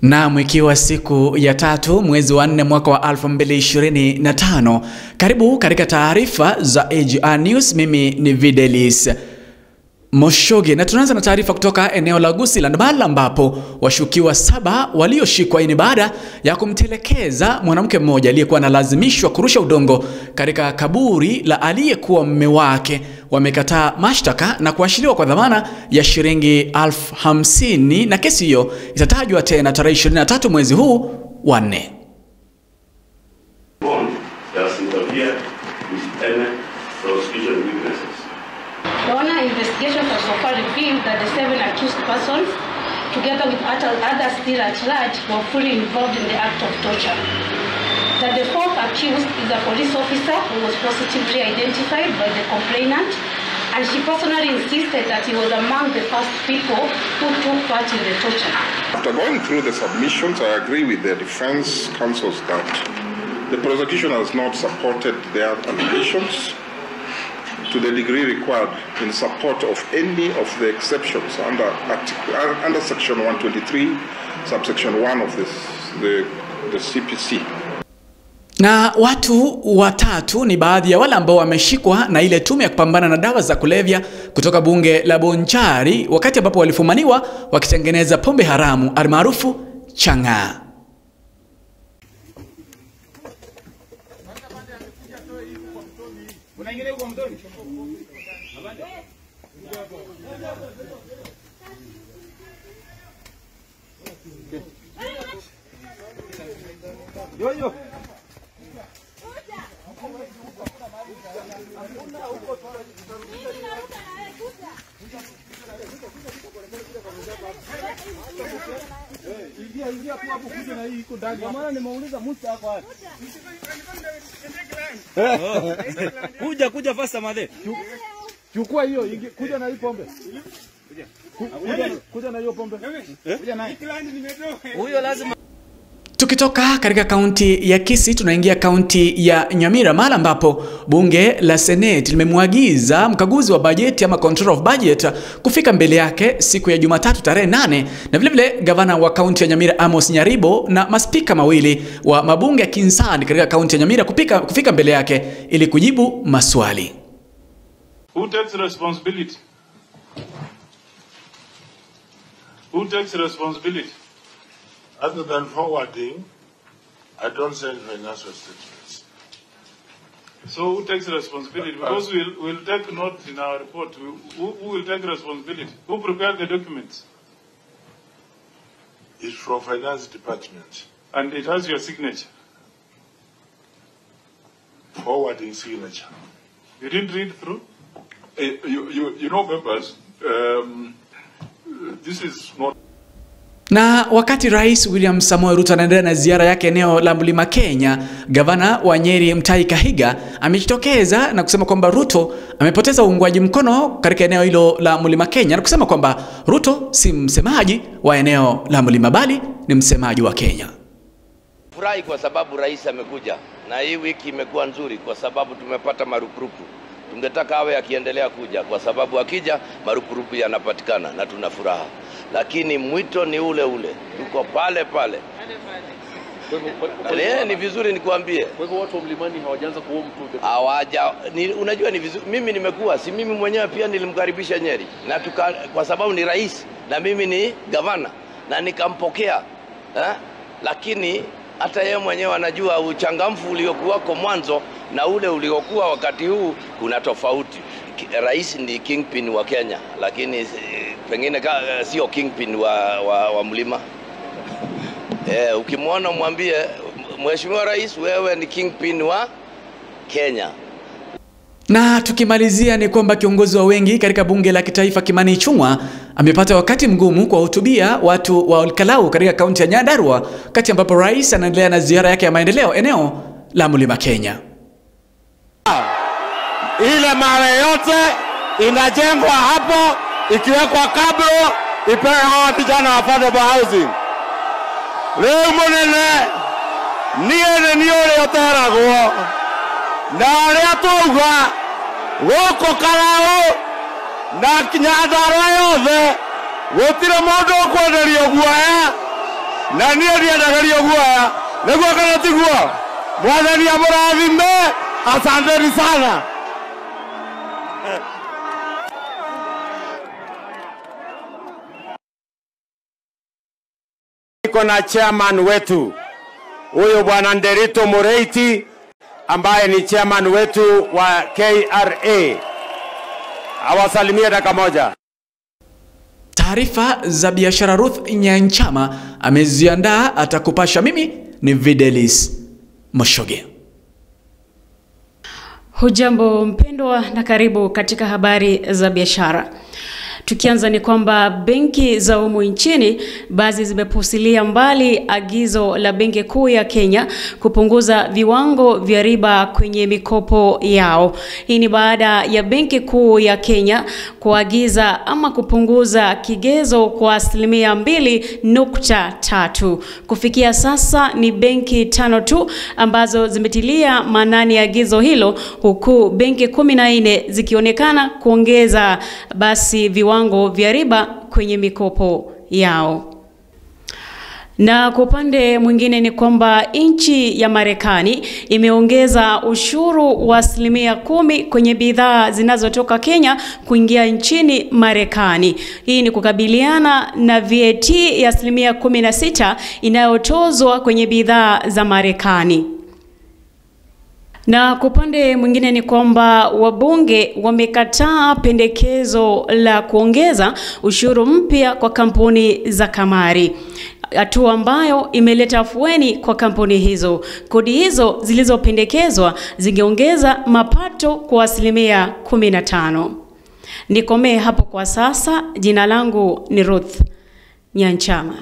Naam, ikiwa siku ya 3 mwezi wa 4 mwaka wa 2025. Karibu katika taarifa za AGR News. Mimi ni Videlis Moshoge na tunaanza na taarifa kutoka eneo la Gusiland ambapo washukiwa 7 walioshikwa ni baada ya kumtelekeza mwanamke mmoja aliyekuwa analazimishwa kurusha udongo katika kaburi la aliyekuwa mume wake wamekataa mashtaka na kuachiliwa kwa dhamana ya shilingi 50,000 na kesi hiyo itatajwa tena tarehe 23 mwezi huu wa 4. Investigations have so far revealed that the 7 accused persons, together with others still at large, were fully involved in the act of torture. That the 4th accused is a police officer who was positively identified by the complainant, and she personally insisted that he was among the first people who took part in the torture. After going through the submissions, I agree with the defense counsels that the prosecution has not supported their allegations to the degree required in support of any of the exceptions under section 123 subsection 1 of the CPC. Na watu watatu ni baadhi ya wale ambao wameshikwa na ile tume ya kupambana na dawa za kulevya kutoka bunge la Bonchari wakati ambapo walifumaniwa wakitengeneza pombe haramu almaarufu chang'aa. Kuja kuja fasta madhe. Chukua hiyo, kuja na hii pombe. Kuja na hiyo pombe. Kuja naye. Huyo lazima. Tukitoka katika kaunti ya Kisii tunaingia kaunti ya Nyamira mahali ambapo bunge la Senate limemwagiza mkaguzi wa bajeti ama controller of budget kufika mbele yake siku ya Jumatatu tarehe 8 na vile vile gavana wa kaunti ya Nyamira Amos Nyaribo na maspika mawili wa mabunge ya Kinsani katika kaunti ya Nyamira kufika mbele yake ili kujibu maswali. Who takes responsibility? Who takes responsibility? Other than forwarding, I don't send financial statements. So who takes responsibility? Because we'll take note in our report. Who will take responsibility? Who prepared the documents? It's from finance department. And it has your signature? Forwarding signature. You didn't read through? You know, members, this is not. Na wakati Rais William Samoei Ruto anaendelea na ziara yake eneo la Mlima Kenya, gavana wa Nyeri Mutahi Kahiga amejitokeza na kusema kwamba Ruto amepoteza uungwaji mkono katika eneo hilo la Mlima Kenya na kusema kwamba Ruto si msemaji wa eneo la Mlima bali ni msemaji wa Kenya. Furahi kwa sababu rais amekuja na hii wiki imekuwa nzuri kwa sababu tumepata marupurupu. Tungetaka awe akiendelea kuja kwa sababu akija marupurupu yanapatikana na tuna furaha. Lakini mwito ni ule ule, tuko pale pale. Ni vizuri nikuambie. Kwa hivyo watu wa mlimani hawajaanza kuomba mtu. Hawaja, unajua ni vizuri, mimi nimekuwa, si mimi mwenyewe pia nilimkaribisha Nyeri na kwa sababu ni rais na mimi ni gavana na nikampokea. Lakini hata yeye mwenyewe anajua uchangamfu uliokuwako mwanzo na ule uliokuwa wakati huu kuna tofauti. Rais ni kingpin wa Kenya, lakini pengine sio kingpin wa mlima. Ukimwona mwambie Mheshimiwa Rais, wewe ni kingpin wa Kenya. Na tukimalizia ni kwamba kiongozi wa wengi katika bunge la kitaifa Kimani Ichung'wah amepata wakati mgumu kwa hutubia watu wa Olkalau katika kaunti ya Nyandarua wakati ambapo rais anaendelea na ziara yake ya maendeleo eneo la Mlima Kenya. Ile mara yote inajengwa hapo ikiwekwa kablo ipewe hawa vijana wa affordable housing. Leo munene niĩ nĩ ũrĩa ũteragwo na ũrĩa tauga gũkũ Karau na Nyandarua yothe gũtirĩ mũndũ ũkwenderio guoya. Na niĩ ndiendagĩrio guoya, nĩguo kana tiguo? Mwathani amũrathime, asanteni sana. Niko na chairman wetu huyo Bwana Nderito Mureiti ambaye ni chairman wetu wa KRA. Awasalimie dakika moja. Taarifa za biashara Ruth Nyanchama ameziandaa, atakupasha. Mimi ni Videlis Moshoge. Hujambo mpendwa na karibu katika habari za biashara. Tukianza ni kwamba benki za humu nchini baadhi zimepuuzilia mbali agizo la Benki Kuu ya Kenya kupunguza viwango vya riba kwenye mikopo yao. Hii ni baada ya Benki Kuu ya Kenya kuagiza ama kupunguza kigezo kwa 2.3%. Kufikia sasa ni benki 5 tu ambazo zimetilia maanani agizo hilo, huku benki 14 zikionekana kuongeza basi viwango vya riba kwenye mikopo yao. Na kwa upande mwingine ni kwamba nchi ya Marekani imeongeza ushuru wa 10% kwenye bidhaa zinazotoka Kenya kuingia nchini Marekani. Hii ni kukabiliana na VAT ya 16% inayotozwa kwenye bidhaa za Marekani. Na kwa upande mwingine ni kwamba wabunge wamekataa pendekezo la kuongeza ushuru mpya kwa kampuni za kamari, hatua ambayo imeleta afueni kwa kampuni hizo. Kodi hizo zilizopendekezwa zingeongeza mapato kwa 15%. Nikomee hapo kwa sasa. Jina langu ni Ruth Nyanchama.